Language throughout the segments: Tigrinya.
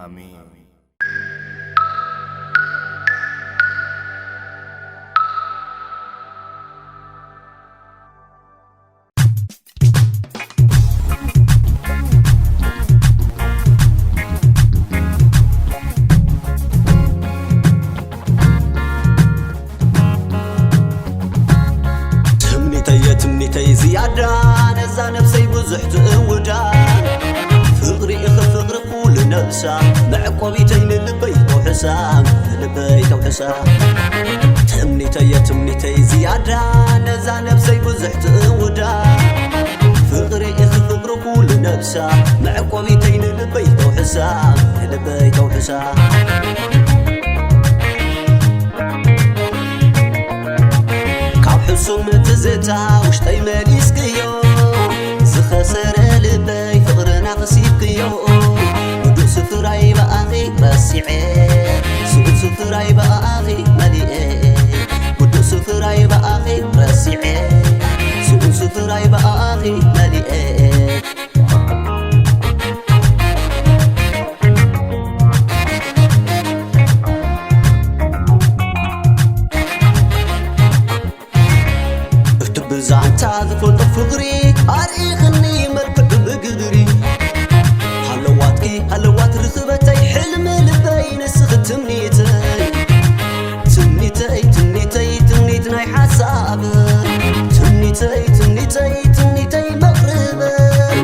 ኣሜን። ትምኒተየ ትምኒተይ ዝያዳ፣ ነዛ ነብሰይ ብዙሕ ትእውዳ። ፍቕሪ ኢኺ ፍቕሪ ኩሉ ነብሳ፣ መዕቆቢተይ ንልበይ ተውሕሳ፣ ንልበይ ተውሕሳ። ትምኒተየ ትምኒተይ ዝያዳ፣ ነዛ ነብሰይ ብዙሕ ትእውዳ። ፍቕሪ ኢኺ ፍቕሪ ኩሉ ነብሳ፣ መዕቆቢተይ ንልበይ ተውሕሳ፣ ንልበይ ተውሕሳ። ካብ ሕሱም ትዝታ ውሽጠይ መሊስክዮ፣ ዝኸሰረ ልበይ ፍቕርና ክሲብክዮ። ብዱእ ስፍራይ ብኣኺ ረሲዐ፣ ስኡን ስፍራይ ብኣኺ መሊኤ። ብዱእ ስፍራይ ብኣኺ ረሲዐ፣ ስኡን ስፍራይ ብኣኺ መሊኤ። እቲ ብዛንታ ዝፈልጦ ፍቕሪ ኣርኢኽኒ መልክዕ ብምግብሪ። ሃለዋትኪ ሃለዋት ርኽበተይ ሕልሚ ልበይ ንስኺ ትምኒተይ። ትምኒተይ ትምኒተይ ትምኒት ናይ ሓሳብ። ትምኒተይ ትምኒተይ ትምኒተይ መቕርበይ።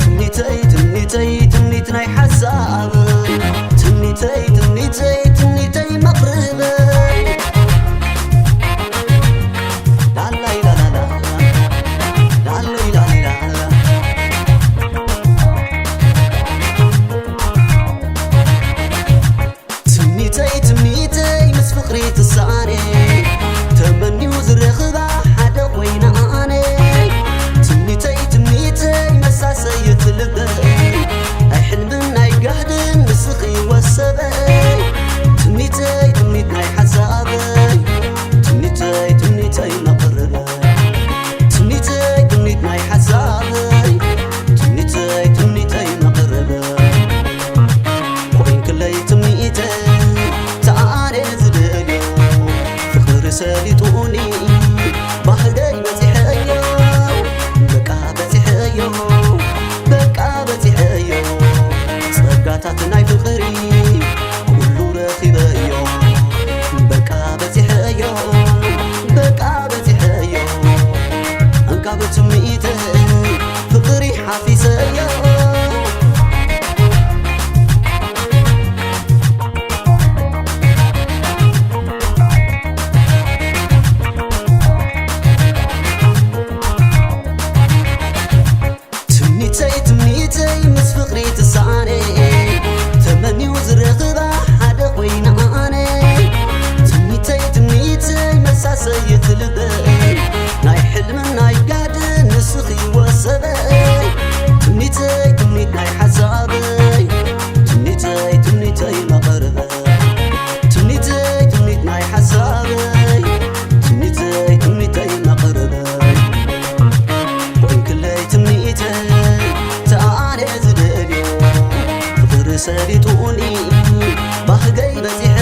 ትምኒተይ ትምኒተይ ትምኒት ናይ ሓሳብ። ትምኒተይ ትምኒተይ ትምኒተይ መቕርበይ። ላላይ ላላላ፣ ላሎይ ላሊላላ። ትምኒተይ ትምኒተይ ምስ ፍቕሪ ትሳነ፣ ተመኒው ዝረኽባ ሓደ ኮይና ኣነ። ትምኒተይ ትምኒተይ መሳሰይት ልበይ፣ ናይ ሕልምን ናይ ጋህድን ንስኺ ወሰበይ። ትምኒተይ ትምኒት ናይ ሓሳበይ፣ ትምኒተይ ትምኒተይ መቕርበይ። ትምኒተይ ትምኒት ናይ ሓሳበይ፣ ትምኒተይ ትምኒተይ መቕርበይ። ኮይንክለይ ትምኒተይ፣ ተኣነ ዝደልዮ ፍቕሪ ሰሊጡኒ፣ ባህገይ በጺሐዮ፣ በቃ በጺሐዮ፣ በቃ በጺሐዮ። ጸጋታት ናይ ፍቕሪ ኩሉ ረኺበዮ፣ በቃ በጺሐዮ፣ በቃ በጺሐዮ። እንካ ብትምኒተይ ፍቕሪ ሓፊሰዮ። ትምኒተይ ትምኒተይ ምስ ፍቕሪ ትሳነ፣ ተመኒው ዝረኽባ ሓደ ኮይና ኣነ። ትምኒተይ ትምኒተይ መሳሰይት ልበይ፣ ናይ ሕልምን ናይ ጋድን ንስኺ ወሰበይ። ትምኒተይ ትምኒት ናይ ሓሳበይ፣ ትምኒተይ ትምኒተይ መቐርበይ። ትምኒተይ ትምኒት ናይ ሓሳበይ፣ ትምኒተይ ትምኒተይ መቐርበይ። ኮይንክለይ ትምኒተይ፣ ተኣነ ዝደልዮ ፍቕሪ ሰሊጡኒ፣ ባህገይ በጺሐ